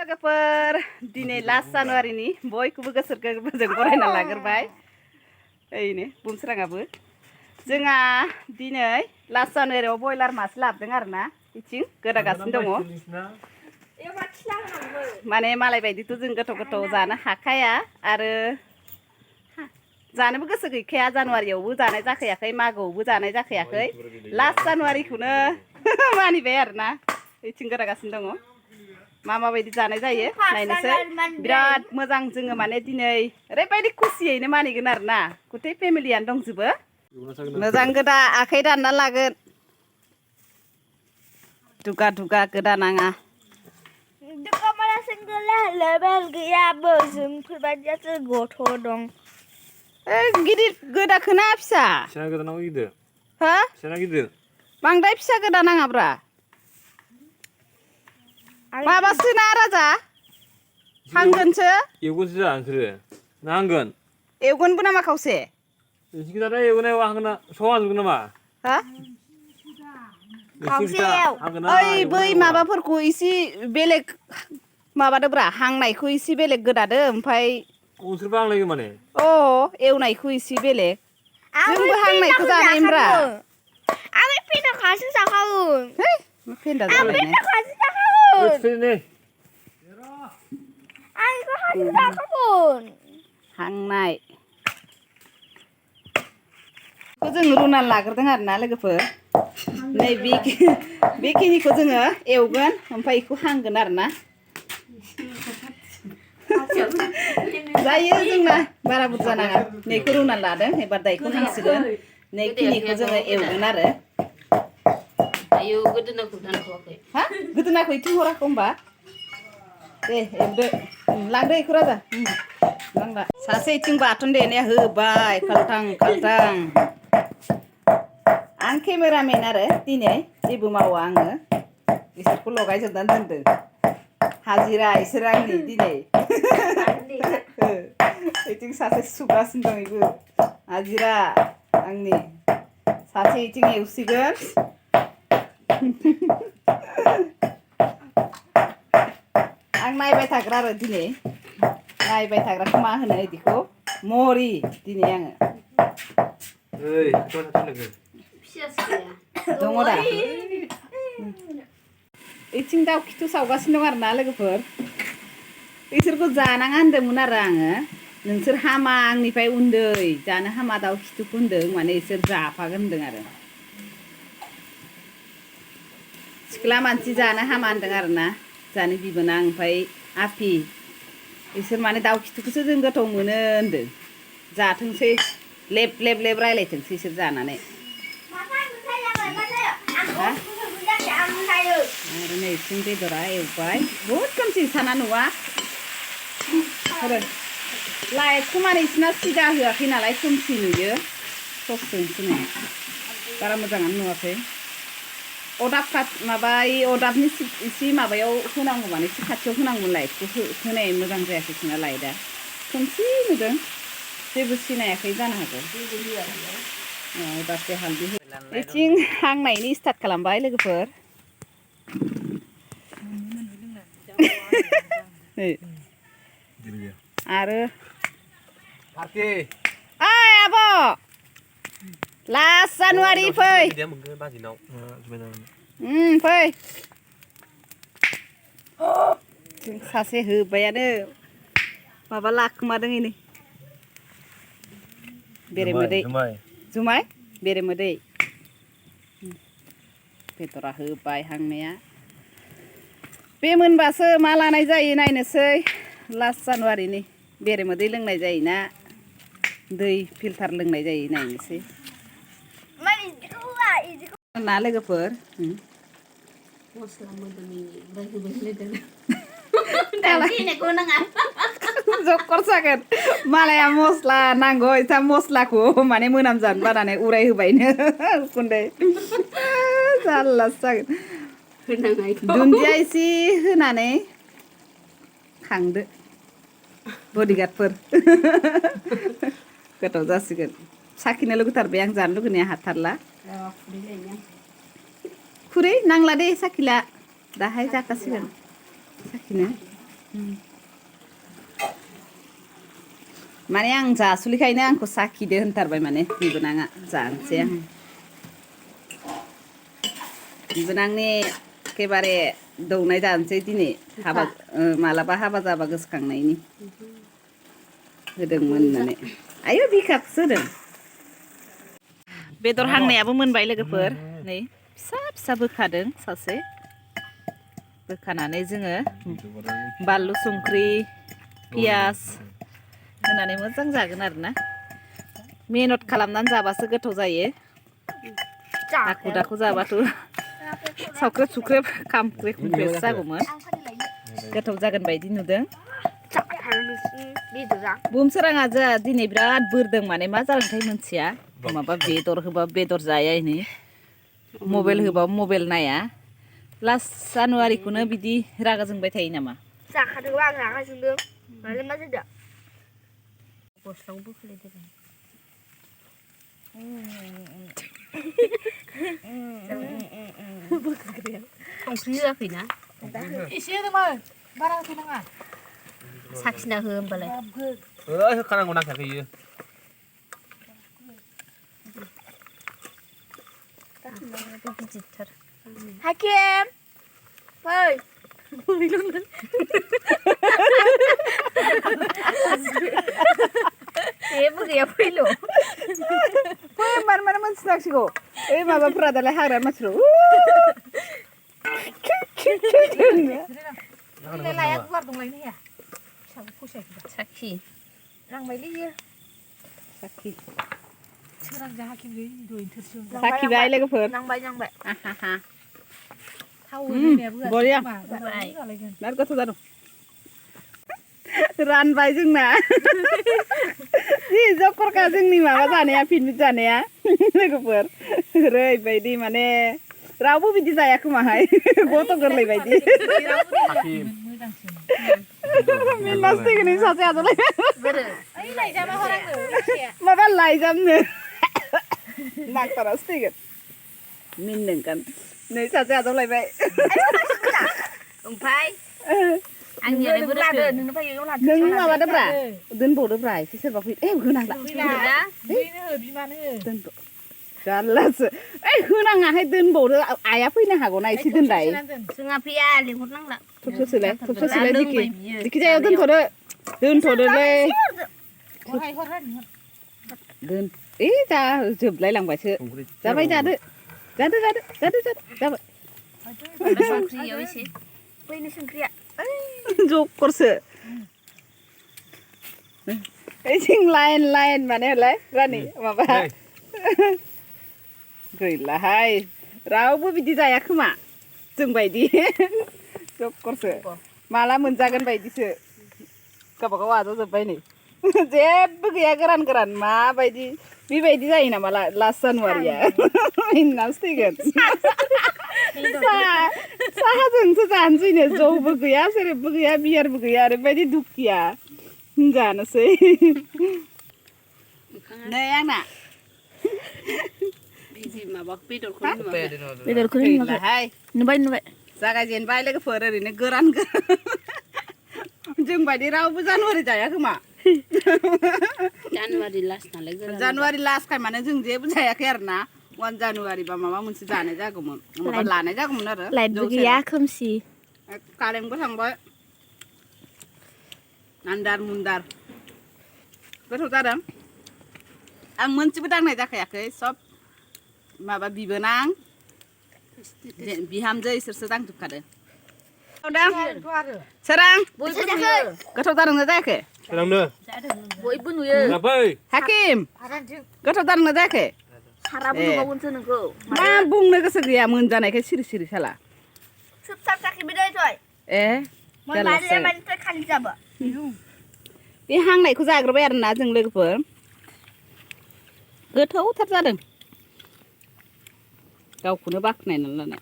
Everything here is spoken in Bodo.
लोगोफोर दिनै लास्ट जानुवारिनि बयखौबो गोसो गोरबोजों बरायना लाग्रोबाय ओइनो बुमस्राङाबो जोंहा दिनै लास्ट जानुवारियाव बयलार मासे लाबोदों आरोना इथिं गोदागासिनो दङ माने मालाय बायदिथ' जों गोथाव गोथाव जानो हाखाया आरो जानोबो गोसो गैखाया जानुवारियावबो जानाय जाखायाखै मागोआवबो जानाय जाखायाखै लास्ट जानुवारिखौनो मानिबाय आरोना इथिं गोदागासिनो दङ माबायदि जानाय जायो नायनोसै बिराद मोजां जोङो माने दिनै ओरैबायदि खुसियैनो मानिगोन आरोना गुथै फेमिलियानो दंजोबो मोजां गोदा आखाइ दानना लागोन दुगा दुगा गोदानाङा गिदिर गोदाखोना फिसा फिसा गोदानाव गिदिर हो फिसाना गिदिर बांद्राय फिसा गोदानाङाब्रा माबासोना राजा हांगोनसो एवगोनसो जा नोंसोरो ना हांगोन एवगोनबो नामा खावसे नोंसिनि खोथा एवनायाव हांगोना सहाजोबगोन नामा हा खावसेयाव ओइ बै माबाफोरखौ इसे बेलेग माबादोब्रा हांनायखौ इसे बेलेग गोदादो ओमफ्राय नोंसोरबो हांलायो माने अ एवनायखौ इसे बेलेग जोंबो हांनायखौ जानायब्रा आं पेन्टा खासो जाखागोन है पेन्टा जालायनाय हांनाय जों रुनानै लाग्रोदों आरोना लोगोफोर नै बेखिनिखौ जोङो एवगोन ओमफ्राय बेखौ हांगोन आरोना जायो जोंना बारा बुरजा नाङा नैखौ रुनानै लादों एबार दायखौ हांसिगोन नैखिनिखौ जोङो एवगोन आरो आयौ गोदोनाखौ दानथ'वाखै हा गोदोनाखौ इथिं हराखै होमबा दे एवदो लांदो बेखौ राजा लांदा सासे इथिं बाथोन देनाया होबाय खाल्थां खाल्थां आं केमेरामेन आरो दिनै जेबो मावा आङो बिसोरखौ लगायजोबनानै दोनदों हाजिरा इसोर आंनि दिनै इथिं सासे सुगासिनो दं बेबो हाजिरा आंनि सासे इथिं एवसिगोन आं नायबाय थाग्रा आरो दिनै नायबाय थाग्राखौ मा होनो इदिखौ मरि दिनै आङो दङ दा इथिं दाउ खिथु सावगासिनो दं आरोना लोगोफोर बिसोरखौ जानाङा होनदोंमोन आरो आङो नोंसोर हामा आंनिफ्राय उन्दै जानो हामा दाउ खिथुखौ होनदों माने इसोर जाफागोन होनदों आरो सिख्ला मानसि जानो हामा होनदों आरोना जानो बिबोनां ओमफ्राय आफि इसोर माने दाउ खिथुखौसो जों गोथाव मोनो होनदों जाथोंसै लेब लेब लेब रायलायथोंसै इसोर जानानै आरो नै इथिं बेदरा एवबाय बहुद खोमसि साना नुवा लाइटखौ माने इसिना सिदा होआखै नालाय खोमसि नुयो टर्चजोंसो नै बारा मोजाङानो नुवाखै अदाब माबा अदाबनि इसे माबायाव होनांगौ माने एसे खाथियाव होनांगौ लाइटखौ होनाय मोजां जायाखै जोंना लाइटआ खोमसि नुदों जेबो सिनायाखै जानो हागौ अदाबसे हालदै इथिं हांनायनि स्टार्ट खालामबाय लोगोफोर आरो ओइ आब' लास्ट जानुवारि फै फै सासे होबायानो माबा लाखोमादों इनै बेरेमोदै जुमाय बेरेमोदै बेदरा होबाय हांनाया बे मोनबासो मा लानाय जायो नायनोसै लास्ट जानुवारिनि बेरेमोदै लोंनाय जायोना दै फिल्टार लोंनाय जायो नायनोसै ना लोगोफोर मस्ला मोदोमनि नाङा जक्कर जागोन मालाया मस्ला नांगौ इथा मस्लाखौ माने मोनामजानो बानानै उराय होबायनो उखुन्दै जारलासो जागोन दुन्दिया एसे होनानै खांदो बडिगार्डफोर गोथाव जासिगोन साखिनो लुगैथारबाय आं जानो लुगैनाया हाथारला खुरै नांला दे साखिला दाहाय जाखासिगोन साखिनो माने आं जासुलिखायनो आंखौ साखिदो होनथारबाय माने बिबोनाङा जानोसै आं बिबोनांनि एखेबारे दौनाय जानोसै दिनै हाबा मालाबा हाबा जाबा गोसोखांनायनि होदोंमोन होननानै आयौ बिखाखौसो होदों बेदर हांनायाबो मोनबाय लोगोफोर नै फिसा फिसा बोखादों सासे बोखानानै जोङो बानलु संख्रि पियास होनानै मोजां जागोन आरोना मेहनत खालामनानै जाबासो गोथाव जायो हाखु दाखु जाबाथ' सावख्रेब सुख्रेब खामख्रेब खुंख्रेबसो जागौमोन गोथाव जागोन बायदि नुदों बुमसोराङा जोंहा दिनै बिराद बोरदों माने मा जागोनथाय मोनथिया माबा बेदर होबा बेदर जाया इनि मबाइल होबा मबाइल नाया लास्ट जानुवारिखौनो बिदि रागा जोंबाय थायो नामा जाखादोंबा आं रागा जोंदों मालाय मा जादों गस्लाखौबो खुलिदों संख्रि होआखैना एसे होदोंमोन बारा होथ'नाङा साखिना हो होमबालाय होखानांगौ नांखायाखै इयो गिदिरथार हाकिम फै जेबो गैया फैल' फै मानो मोनथिनांसिगौ ओइ माबाफोरा दालाय हाग्रा मानसिफ्रा लाया गुवार दंलायनो हाया फिसाखौ फसायाखै साखि नांबायलै इयो साखि सोरांजा हाखिमलै दय थोरसियाव साखिबाय लोगोफोर नांबाय थाव होनायाबो बरिया जालायगोन बिराद गोथाव जादों रानबाय जोंना जि जखरखा जोंनि माबा जानाया पिकनिक जानाया लोगोफोर ओरैबायदि माने रावबो बिदि जाया खोमाहाय गथ' गोरलै बायदि मिनमास थैगोन सासे आजोलाय माबा लायजामनो नांथारासो थैगोन मिनदोंगोन नै सासे आजावलायबाय ओमफ्राय आंनियालाय बोरै नों माबादोब्रा दोनबावदोब्रा एसे सोरबा फै होनांला बिमानो जारलासो होनाङाहाय दोनबावदो आइया फैनो हागौना एसे दोनलाय जोंहा फैया लिंहरनांला थबसोलाय जेखि जाया दोनथ'दोलै दोन जा जोबलाय लांबायसो जाबाय जादो जाबाय संख्रियाव एसे बैनो संख्रिया जखरसो ओइथिं लाइन माने हलाय रानि माबा गैलाहाय रावबो बिदि जाया खोमा जोंबायदि जखरसो माला मोनजागोन बायदिसो गावबागाव आजावजोब्बाय नै जेबो गैया गोरान माबायदि बेबायदि जायो नामा लास्ट जानुवारिया इनासो थैगोन साहाजोंसो जानोसैनो जौबो गैया सेरेबबो गैया बियारबो गैया ओरैबायदि दुखिया जानोसै नै आंना माबा बेदरखौ नुबाय जागायजेनबाय लोगोफोर ओरैनो गोरान जों बायदि रावबो जानुवारि जाया खोमा जानुवारि लास्ट नालाय जानुवारि लास्टखाय माने जों जेबो जायाखै आरो ना 1 जानुवारि बा माबा मोनसे जानाय जागौमोन माबा लानाय जागौमोन आरो लाइटबो गैया खोमसि कारेन्टबो थांबाय आन्दार मुन्दार गोथाव जादों आं मोनसेबो दांनाय जाखायाखै सब माबा बिबोनां बिहामजो इसोरसो दांजोबखादों सोरां गोथाव जादोंना जायाखै बयबो नुयो हाकिम गोथाव जादोंना जायाखै साराबो नुबावगोनसो नोंखौ मा बुंनो गोसो गैया मोनजानायखाय सिरि साला सुब-साब जाखिबाय दै खालि जाबो बे हांनायखौ जाग्रोबाय आरोना जों लोगोफोर गोथावथार जादों गावखौनो बाख्नायनानै लानाय